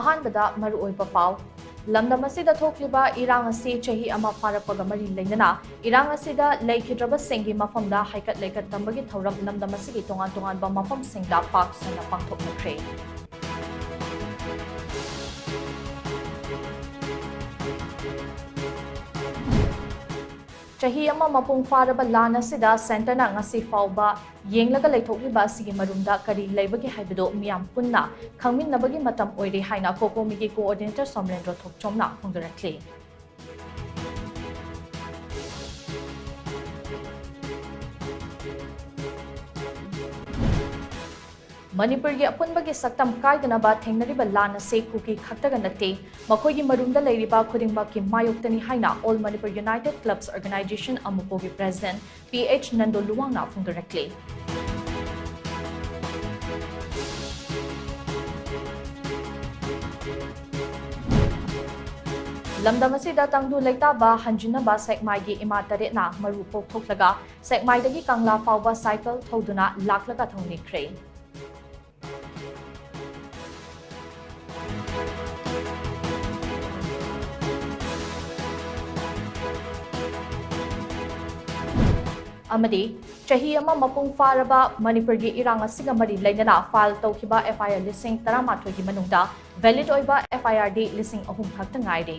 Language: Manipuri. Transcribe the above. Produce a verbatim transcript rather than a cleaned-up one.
ꯑꯍꯥꯟꯕꯗ ꯃꯔꯨꯑꯣꯏꯕ ꯄꯥꯎ꯫ ꯂꯝꯗꯝ ꯑꯁꯤꯗ ꯊꯣꯛꯂꯤꯕ ꯏꯔꯥꯡ ꯑꯁꯤ ꯆꯍꯤ ꯑꯃ ꯐꯥꯔꯛꯄꯒ ꯃꯔꯤ ꯂꯩꯅꯅ ꯏꯔꯥꯡ ꯑꯁꯤꯗ ꯂꯩꯈꯤꯗ꯭ꯔꯕꯁꯤꯡꯒꯤ ꯃꯐꯝꯗ ꯍꯩꯀꯠ ꯂꯩꯀꯠ ꯇꯝꯕꯒꯤ ꯊꯧꯔꯝ ꯂꯝꯗꯝ ꯑꯁꯤꯒꯤ ꯇꯣꯉꯥꯟ ꯇꯣꯉꯥꯟꯕ ꯃꯐꯝꯁꯤꯡꯗ ꯄꯥꯛ ꯁꯟꯅ ꯄꯥꯡꯊꯣꯛꯅꯈ꯭ꯔꯦ꯫ ꯆꯍꯤ ꯑꯃ ꯃꯄꯨꯡ ꯐꯥꯔꯕ ꯂꯥꯟ ꯑꯁꯤꯗ ꯁꯦꯟꯇꯔꯅ ꯉꯁꯤ ꯐꯥꯎꯕ ꯌꯦꯡꯂꯒ ꯂꯩꯊꯣꯛꯂꯤꯕ ꯑꯁꯤꯒꯤ ꯃꯔꯨꯝꯗ ꯀꯔꯤ ꯂꯩꯕꯒꯦ ꯍꯥꯏꯕꯗꯨ ꯃꯤꯌꯥꯝ ꯄꯨꯟꯅ ꯈꯪꯃꯤꯟꯅꯕꯒꯤ ꯃꯇꯝ ꯑꯣꯏꯔꯦ ꯍꯥꯏꯅ ꯀꯣꯀꯣꯃꯤꯒꯤ ꯀꯣꯑꯣꯔꯗꯤꯅꯦꯇꯔ ꯁꯣꯝꯔꯦꯟꯗ꯭ꯔꯣ ꯊꯣꯛꯆꯣꯝꯅ ꯐꯣꯡꯗꯣꯔꯛꯂꯤ꯫ ꯃꯅꯤꯄꯨꯔꯒꯤ ꯑꯄꯨꯟꯕꯒꯤ ꯁꯛꯇꯝ ꯀꯥꯏꯗꯅꯕ ꯊꯦꯡꯅꯔꯤꯕ ꯂꯥꯟ ꯑꯁꯤ ꯀꯨꯀꯤ ꯈꯛꯇꯒ ꯅꯠꯇꯦ, ꯃꯈꯣꯏꯒꯤ ꯃꯔꯨꯝꯗ ꯂꯩꯔꯤꯕ ꯈꯨꯗꯤꯡꯃꯛꯀꯤ ꯃꯥꯌꯣꯛꯇꯅꯤ ꯍꯥꯏꯅ All Manipur United Clubs Organization, ꯑꯃꯨꯄꯣꯒꯤ ꯄ꯭ꯔꯦꯁꯤꯗꯦꯟꯠ ꯄꯤ ꯑꯩꯆ ꯅꯟꯗꯣ ꯂꯨꯋꯥꯡꯅ ꯐꯣꯡꯗꯣꯔꯛꯂꯤ꯫ ꯂꯝꯗꯝ ꯑꯁꯤꯗ ꯇꯪꯗꯨ ꯂꯩꯇꯥꯕ ꯍꯟꯖꯤꯟꯅꯕ ꯁꯦꯛꯃꯥꯏꯒꯤ ꯏꯃꯥ ꯇꯔꯦꯠꯅ ꯃꯔꯨ ꯄꯣꯛꯊꯣꯛꯂꯒ ꯁꯦꯛꯃꯥꯏꯗꯒꯤ ꯀꯪꯂꯥ ꯐꯥꯎꯕ ꯁꯥꯏꯀꯜ ꯊꯧꯗꯨꯅ ꯂꯥꯛꯂꯒ ꯊꯧꯅꯤꯈ꯭ꯔꯦ꯫ ꯑꯃꯗꯤ ꯆꯍꯤ ꯑꯃ ꯃꯄꯨꯡ ꯐꯥꯔꯕ ꯃꯅꯤꯄꯨꯔꯒꯤ ꯏꯔꯥꯡ ꯑꯁꯤꯒ ꯃꯔꯤ ꯂꯩꯅꯅ ꯐꯥꯏꯜ ꯇꯧꯈꯤꯕ ꯑꯦꯐ ꯑꯥꯏ ꯑꯥꯔ ꯂꯤꯁꯤꯡ ꯇꯔꯥꯃꯥꯊꯣꯏꯒꯤ ꯃꯅꯨꯡꯗ ꯚꯦꯂꯤꯗ ꯑꯣꯏꯕ ꯑꯦꯐ ꯑꯥꯏ ꯑꯥꯔ ꯗꯤ ꯂꯤꯁꯤꯡ ꯑꯍꯨꯝ ꯈꯛꯇ ꯉꯥꯏꯔꯦ꯫